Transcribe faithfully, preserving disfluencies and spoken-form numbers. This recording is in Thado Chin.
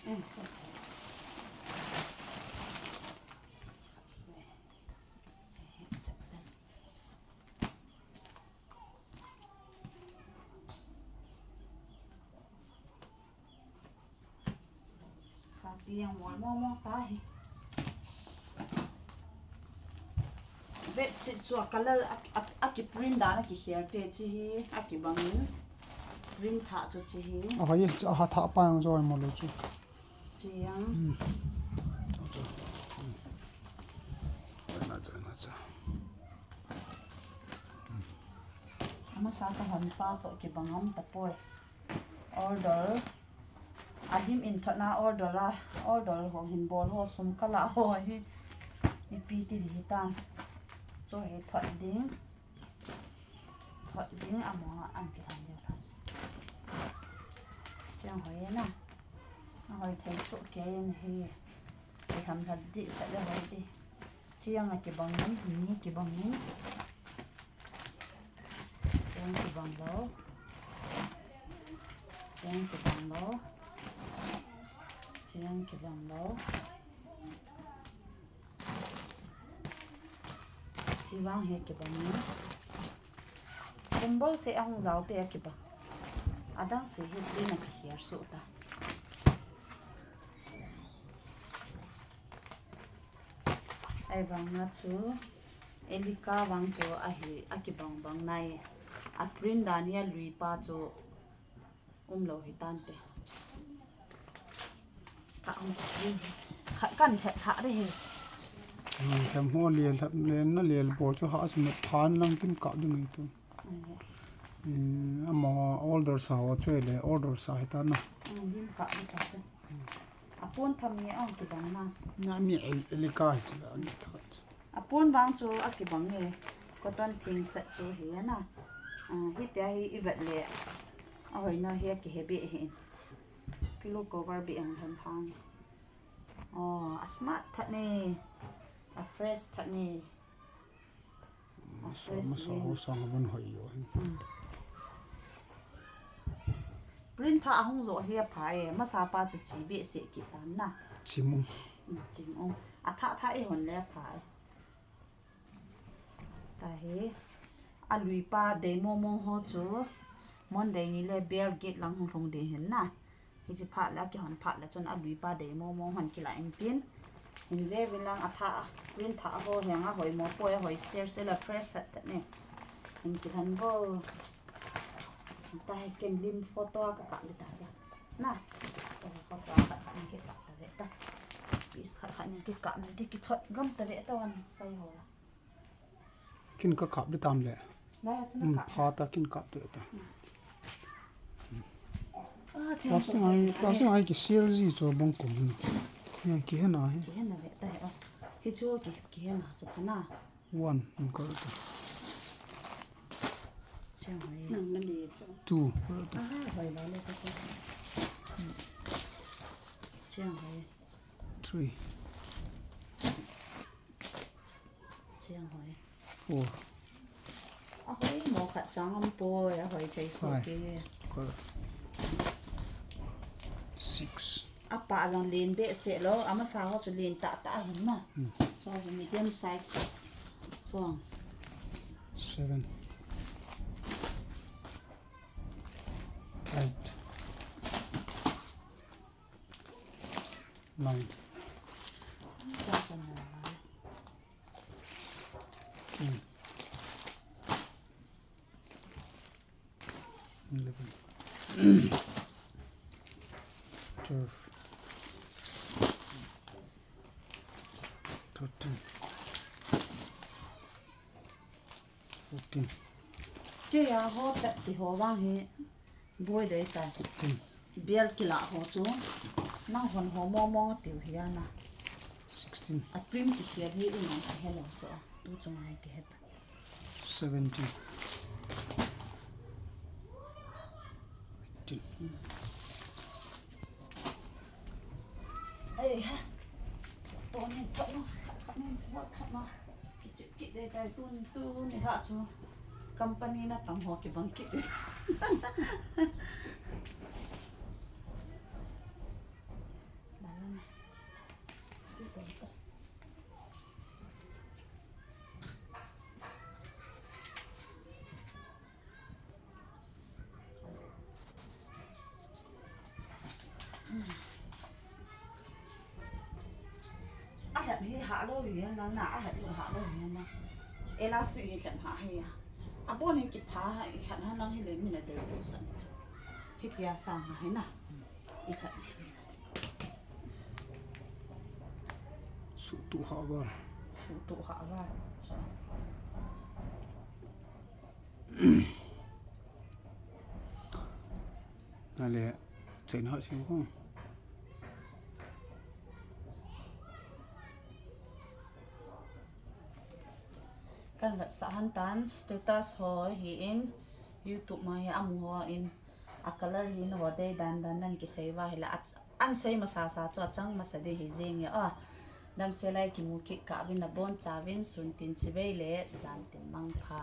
Kati yang mol mo mo ta hi. Bedsheet chu a color a, a, a ki print dan a ki khel te chi hi, a ki bang in print tha chu chi hi. A hoi, a ha tha pa yang joi mo lo chu. Chi yang. Hmm. Cha, cha. Hmm. Cha, cha, cha, cha. Amasa ka hon pa to ki bang am ta poi. Order. A dim in thot na order a. Order ho hin bol ho sum ka la ho hi. Ipi ti di hi tan. Cho he thot ding. Thot ding a mo an ki han ding tas. Chiang hoi na. A hoi thei so ke in hi. Ki ham hat di sa le hoi di. Chiang a ki bang ni, ni ki bang ni. Chiang ki bang lo. Chiang ki bang lo. Chiang ki bang lo. Chi vang he ki bang ni. Kum bol se a hung jao te a ki bang. Adang se hi tin a ki hiar su ta. Ai vang na chu. Elika vang chu a hi a ki bang bang nai. A print dan hi a lui pa chu um lo hi tan te. Tha um. Kha kan tha tha de hi. Hmm, tham ho le, tham le na le bol chu ha sum phan lang kin ka ding ngai tu. Ai le. Hmm, ama order sa ho chu le order sa hi ta na. Hmm, dim ka ni ta chu. A pon tham ni ang ki bang na. Na mi el, Elika hi chu la ni ta. A pon vang chu a ki bang e. Cotton thing set chu hi na. Ah, hi te hi i vet le. A hoi na hi a ki he be hi. Pillow cover be ang han hang. Oh, a smart that ni. A fresh that ni. A fresh masa ni. Ho sang a bun hoi yo. Hmm. Print tha a hung jo hi a pha e. Masa pa chu chi be se ki tan na. Chim um. Hmm, chim um. A tha tha i hon le a pha e. Ta hi, a lui pa dei mo mo ho chu, Monday ni le bel get lang hung lhung ding hin na. Hi chi phat le, a ki hon phat le chun a lui pa dei mo mo hon ki la in tin. Hin ve vin lang a tha, print tha ho heng a hoi mo poi a hoi ser ser la fresh that that ne. Hin ki lhan bo. Ta hi ken lim photo a ka kap le ta cha. Na. Photo a kap kap ni ki kap ta ve ta. Piece khat khat ni ki kap ni ti ki thot gam ta ve ta wan sai ho la. Kin ka kap di tam le. Lai a chun hmm, a kap. Pha ta kin kap di ta. Hmm. Ah, chun ka sing ai, ka sing ai ki sel ji cho bang kum ni. Ya ki he na he. Ki he na ve ta he. Oh. Hi chu ki, ki he na chu pha na. One, in ka ta. Chang hai. Nang na le chu. Two, ka ta. Ah, hoi la le ka chu. Chang hai. Three. Chiang hoi. Four. A hoi mo khat sang am poi, a hoi thei so ke. Five. Correct. Six. A pa jong len behseh lou, a masa ho chu len tah tah ahin na. Hmm. So, medium size. So. Seven. Eight. Nine. Ten. Eleven. Twelve. Thirteen. Fourteen. Kei a ho chat ti ho vang hi boi dei tai. Fifteen. Bial kila ho chu. Nang hon ho mo mo tiu hi ana. Sixteen. A trim ti hial hi u nang ki hello chu. Tu chu ngai ki het. Seventeen. Eighteen. Ei ha. To ni to no. Ka ni WhatsApp ma. Kichi ki de tai tun tun ni ha chu. Company na tam ho ki bang ki. Hah lou hi na na, a hat lou hah lou hi na. Elastic hi lhem hah hi a. A bon hi kipha ha, i khat ha lang hi le min a dei dei san. Hi tia sang ha hi na. I khat. Su tu ha ba. Su tu ha ba. So. Nale, chain hot sing ko. Kan vat sa han tan status ho hi in YouTube ma hi amu ho in a color hi na ho dei dan dan nan kisei va hi la an sei masa sa chu a chang masa dei hi jing ya a. Dam se lai kimu kit ka vin na bon cha vin sun tin chi vei le dan tin mang pha.